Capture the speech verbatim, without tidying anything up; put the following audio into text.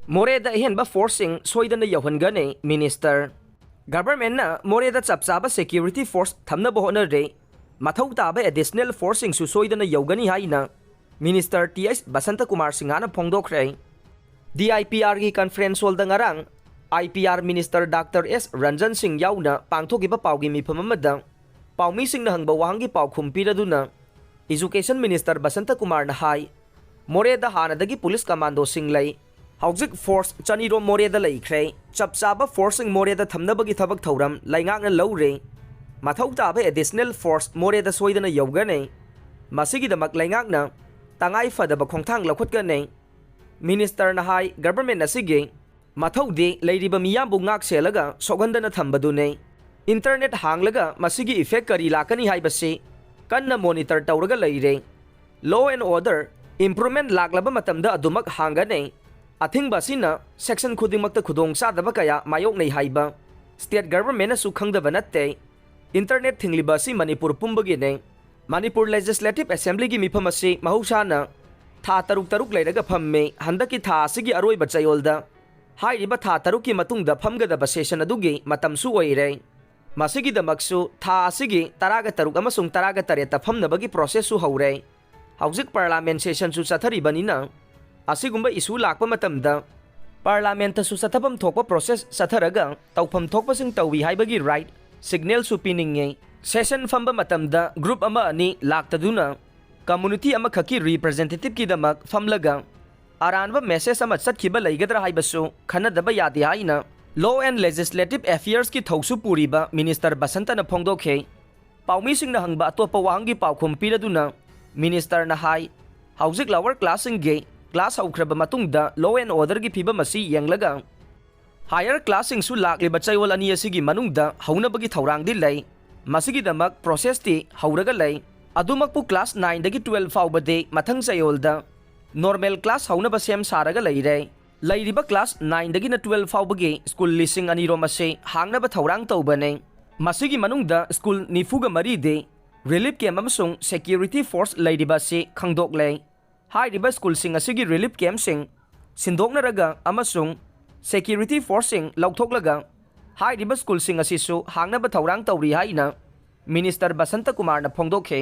ꯃꯣꯔꯦꯗ ꯑꯍꯦꯟꯕ ꯐꯣꯔꯁꯁꯤꯡ ꯁꯣꯏꯗꯅ ꯌꯧꯍꯟꯒꯅꯤ, ꯃꯤꯅꯤꯁꯇꯔ꯫ ꯒꯚꯔꯟꯃꯦꯟꯠꯅ ꯃꯣꯔꯦꯗ ꯆꯞ ꯆꯥꯕ ꯁꯦꯀ꯭ꯌꯨꯔꯤꯇꯤ ꯐꯣꯔꯁ ꯊꯝꯅꯕ ꯍꯣꯠꯅꯔꯦ꯫ ꯃꯊꯧ ꯇꯥꯕ ꯑꯦꯗꯤꯁꯅꯦꯜ ꯐꯣꯔꯁꯁꯤꯡꯁꯨ ꯁꯣꯏꯗꯅ ꯌꯧꯒꯅꯤ ꯍꯥꯏꯅ ꯃꯤꯅꯤꯁꯇꯔ ꯇꯤ ꯑꯩꯆ ꯕꯁꯟꯇꯀꯨꯃꯥꯔ ꯁꯤꯡꯍꯅ ꯐꯣꯡꯗꯣꯛꯈ꯭ꯔꯦ꯫ D I P ꯑꯥꯔꯒꯤ conference hold ꯉꯔꯥꯡ I P R minister doctor S Ranjan Singh ꯌꯥꯎꯅ ꯄꯥꯡꯊꯣꯛꯈꯤꯕ ꯄꯥꯎꯒꯤ ꯃꯤꯐꯝ ꯑꯃꯗ ꯄꯥꯎꯃꯤꯁꯤꯡꯅ ꯍꯪꯕ ꯋꯥꯍꯪꯒꯤ ꯄꯥꯎꯈꯨꯝ ꯄꯤꯔꯗꯨꯅ ꯏꯖꯨꯀꯦꯁꯟ ꯃꯤꯅꯤꯁꯇꯔ ꯕꯁꯟꯇꯀꯨꯃꯥꯔꯅ ꯍꯥꯏ, ꯃꯣꯔꯦꯗ ꯍꯥꯟꯅꯗꯒꯤ ꯄꯨꯂꯤꯁ ꯀꯃꯥꯟꯗꯣꯁꯤꯡ ꯂꯩ꯫ ꯍꯧꯖꯤꯛ ꯐꯣꯔꯁ ꯆꯅꯤꯔꯣꯝ ꯃꯣꯔꯦꯗ ꯂꯩꯈ꯭ꯔꯦ꯫ ꯆꯞ ꯆꯥꯕ ꯐꯣꯔꯁꯁꯤꯡ ꯃꯣꯔꯦꯗ ꯊꯝꯅꯕꯒꯤ ꯊꯕꯛ ꯊꯧꯔꯝ ꯂꯩꯉꯥꯛꯅ ꯂꯧꯔꯦ꯫ ꯃꯊꯧ ꯇꯥꯕ ꯑꯦꯗꯤꯁꯅꯦꯜ ꯐꯣꯔꯁ ꯃꯣꯔꯦꯗ ꯁꯣꯏꯗꯅ ꯌꯧꯒꯅꯤ꯫ ꯃꯁꯤꯒꯤꯗꯃꯛ ꯂꯩꯉꯥꯛꯅ ꯇꯉꯥꯏ ꯐꯗꯕ ꯈꯣꯡꯊꯥꯡ ꯂꯧꯈꯠꯀꯅꯤ꯫ ꯃꯤꯅꯤꯁꯇꯔꯅ ꯍꯥꯏ, ꯒꯚꯔꯟꯃꯦꯟꯠ ꯑꯁꯤꯒꯤ ꯃꯊꯧꯗꯤ ꯂꯩꯔꯤꯕ ꯃꯤꯌꯥꯝꯕꯨ ꯉꯥꯛ ꯁꯦꯜꯂꯒ ꯁꯣꯛꯍꯟꯗꯅ ꯊꯝꯕꯗꯨꯅꯤ꯫ ꯏꯟꯇꯔꯅꯦꯠ ꯍꯥꯡꯂꯒ ꯃꯁꯤꯒꯤ ꯏꯐꯦꯛ ꯀꯔꯤ ꯂꯥꯛꯀꯅꯤ ꯍꯥꯏꯕꯁꯤ ꯀꯟꯅ ꯃꯣꯅꯤꯇꯔ ꯇꯧꯔꯒ ꯂꯩꯔꯦ꯫ Law and order improvement ꯂꯥꯛꯂꯕ ꯃꯇꯝꯗ ꯑꯗꯨꯃꯛ ꯍꯥꯡꯒꯅꯤ꯫ ꯑꯊꯤꯡꯕ ꯑꯁꯤꯅ ꯁꯦꯛꯁꯟ ꯈꯨꯗꯤꯡꯃꯛꯇ ꯈꯨꯗꯣꯡꯆꯥꯗꯕ ꯀꯌꯥ ꯃꯥꯌꯣꯛꯅꯩ ꯍꯥꯏꯕ ꯁ꯭ꯇꯦꯠ ꯒꯚꯔꯟꯃꯦꯟꯠꯅꯁꯨ ꯈꯪꯗꯕ ꯅꯠꯇꯦ꯫ ꯏꯟꯇꯔꯅꯦꯠ ꯊꯤꯡꯂꯤꯕ ꯑꯁꯤ ꯃꯅꯤꯄꯨꯔ ꯄꯨꯝꯕꯒꯤꯅꯤ꯫ ꯃꯅꯤꯄꯨꯔ ꯂꯦꯖꯤꯁꯂꯦꯇꯤꯚ ꯑꯦꯁꯦꯝꯕ꯭ꯂꯤꯒꯤ ꯃꯤꯐꯝ ꯑꯁꯤ ꯃꯍꯧꯁꯥꯅ ꯊꯥ ꯇꯔꯨꯛ ꯇꯔꯨꯛ ꯂꯩꯔꯒ ꯐꯝꯃꯤ꯫ ꯍꯟꯗꯛꯀꯤ ꯊꯥ ꯑꯁꯤꯒꯤ ꯑꯔꯣꯏꯕ ꯆꯌꯣꯜꯗ ꯍꯥꯏꯔꯤꯕ ꯊꯥ ꯇꯔꯨꯛꯀꯤ ꯃꯇꯨꯡꯗ ꯐꯝꯒꯗꯕ ꯁꯦꯁꯟ ꯑꯗꯨꯒꯤ ꯃꯇꯝꯁꯨ ꯑꯣꯏꯔꯦ꯫ ꯃꯁꯤꯒꯤꯗꯃꯛꯁꯨ ꯊꯥ ꯑꯁꯤꯒꯤ ꯇꯔꯥꯒ ꯇꯔꯨꯛ ꯑꯃꯁꯨꯡ ꯇꯔꯥꯒ ꯇꯔꯦꯠꯇ ꯐꯝꯅꯕꯒꯤ ꯄ꯭ꯔꯣꯁꯦꯁꯁꯨ ꯍꯧꯔꯦ꯫ ꯍꯧꯖꯤꯛ ꯄꯥꯔꯂꯥꯃꯦꯟ ꯁꯦꯁꯟꯁꯨ ꯆꯠꯊꯔꯤꯕꯅꯤꯅ ꯑꯁꯤꯒꯨꯝꯕ ꯏꯁꯨ ꯂꯥꯛꯄ ꯃꯇꯝꯗ ꯄꯥꯔꯂꯥꯃꯦꯟꯇꯁꯨ ꯆꯠꯊꯐꯝ ꯊꯣꯛꯄ ꯄ꯭ꯔꯣꯁꯦꯁ ꯆꯠꯊꯔꯒ ꯇꯧꯐꯝ ꯊꯣꯛꯄꯁꯤꯡ ꯇꯧꯏ ꯍꯥꯏꯕꯒꯤ ꯔꯥꯏꯠ ꯁꯤꯒꯅꯦꯜꯁꯨ ꯄꯤꯅꯤꯡꯉꯤ꯫ ꯁꯦꯁꯟ ꯐꯝꯕ ꯃꯇꯝꯗ ꯒ꯭ꯔꯨꯞ ꯑꯃ ꯑꯅꯤ ꯂꯥꯛꯇꯗꯨꯅ ꯀꯝꯃꯨꯅꯤꯇꯤ ꯑꯃꯈꯛꯀꯤ ꯔꯤꯄ꯭ꯔꯖꯦꯟꯇꯦꯇꯤꯚꯀꯤꯗꯃꯛ ꯐꯝꯂꯒ ꯑꯔꯥꯟꯕ ꯃꯦꯁꯦꯖ ꯑꯃ ꯆꯠꯈꯤꯕ ꯂꯩꯒꯗ꯭ꯔꯥ ꯍꯥꯏꯕꯁꯨ ꯈꯟꯅꯗꯕ ꯌꯥꯗꯦ ꯍꯥꯏꯅ Law and Legislative Affairsꯀꯤ ꯊꯧꯁꯨ ꯄꯨꯔꯤꯕ ꯃꯤꯅꯤꯁꯇꯔ ꯕꯁꯟꯇꯅ ꯐꯣꯡꯗꯣꯛꯈꯤ꯫ ꯄꯥꯎꯃꯤꯁꯤꯡꯅ ꯍꯪꯕ ꯑꯇꯣꯞꯄ ꯋꯥꯍꯪꯒꯤ ꯄꯥꯎꯈꯨꯝ ꯄꯤꯔꯗꯨꯅ ꯃꯤꯅꯤꯁꯇꯔꯅ ꯍꯥꯏ, ꯍꯧꯖꯤꯛ ꯂꯋꯔ ꯀ꯭ꯂꯥꯁꯁꯤꯡꯒꯤ ꯀ꯭ꯂꯥꯁ ꯍꯧꯈ꯭ꯔꯕ ꯃꯇꯨꯡꯗ law and orderꯒꯤ ꯐꯤꯕꯝ ꯑꯁꯤ ꯌꯦꯡꯂꯒ ꯍꯥꯌꯔ ꯀ꯭ꯂꯥꯁꯁꯤꯡꯁꯨ ꯂꯥꯛꯂꯤꯕ ꯆꯌꯣꯜ ꯑꯅꯤ ꯑꯁꯤꯒꯤ ꯃꯅꯨꯡꯗ ꯍꯧꯅꯕꯒꯤ ꯊꯧꯔꯥꯡꯗꯤ ꯂꯩ꯫ ꯃꯁꯤꯒꯤꯗꯃꯛ ꯄ꯭ꯔꯣꯁꯦꯁꯇꯤ ꯍꯧꯔꯒ ꯂꯩ꯫ ꯑꯗꯨꯃꯛꯄꯨ ꯀ꯭ꯂꯥꯁ ꯅꯥꯏꯟꯗꯒꯤ ꯇꯨꯋꯦꯜꯐ ꯐꯥꯎꯕꯗꯤ ꯃꯊꯪ ꯆꯌꯣꯜꯗ ꯅꯣꯔꯃꯦꯜ ꯀ꯭ꯂꯥꯁ ꯍꯧꯅꯕ ꯁꯦꯝ ꯁꯥꯔꯒ ꯂꯩꯔꯦ꯫ ꯂꯩꯔꯤꯕ ꯀ꯭ꯂꯥꯁ ꯅꯥꯏꯟꯗꯒꯤꯅ ꯇꯨꯋꯦꯜꯐ ꯐꯥꯎꯕꯒꯤ ꯁ꯭ꯀꯨꯜ ꯂꯤꯁꯤꯡ ꯑꯅꯤꯔꯣꯝ ꯑꯁꯤ ꯍꯥꯡꯅꯕ ꯊꯧꯔꯥꯡ ꯇꯧꯕꯅꯤ꯫ ꯃꯁꯤꯒꯤ ꯃꯅꯨꯡꯗ ꯁ꯭ꯀꯨꯜ ꯅꯤꯐꯨꯒ ꯃꯔꯤꯗꯤ ꯔꯤꯂꯤꯐ ꯀꯦꯝꯞ ꯑꯃꯁꯨꯡ ꯁꯦꯀ꯭ꯌꯨꯔꯤꯇꯤ ꯐꯣꯔꯁ ꯂꯩꯔꯤꯕ ꯑꯁꯤ ꯈꯪꯗꯣꯛꯂꯦ꯫ ꯍꯥꯏꯔꯤꯕ ꯁ꯭ꯀꯨꯜꯁꯤꯡ ꯑꯁꯤꯒꯤ ꯔꯤꯂꯤꯐ ꯀꯦꯝꯞꯁꯤꯡ ꯁꯤꯟꯗꯣꯛꯅꯔꯒ ꯑꯃꯁꯨꯡ ꯁꯦꯀ꯭ꯌꯨꯔꯤꯇꯤ ꯐꯣꯔꯁꯁꯤꯡ ꯂꯧꯊꯣꯛꯂꯒ ꯍꯥꯏꯔꯤꯕ ꯁ꯭ꯀꯨꯜꯁꯤꯡ ꯑꯁꯤꯁꯨ ꯍꯥꯡꯅꯕ ꯊꯧꯔꯥꯡ ꯇꯧꯔꯤ ꯍꯥꯏꯅ ꯃꯤꯅꯤꯁꯇꯔ ꯕꯁꯟꯇ ꯀꯨꯃꯥꯔꯅ ꯐꯣꯡꯗꯣꯛꯈꯤ꯫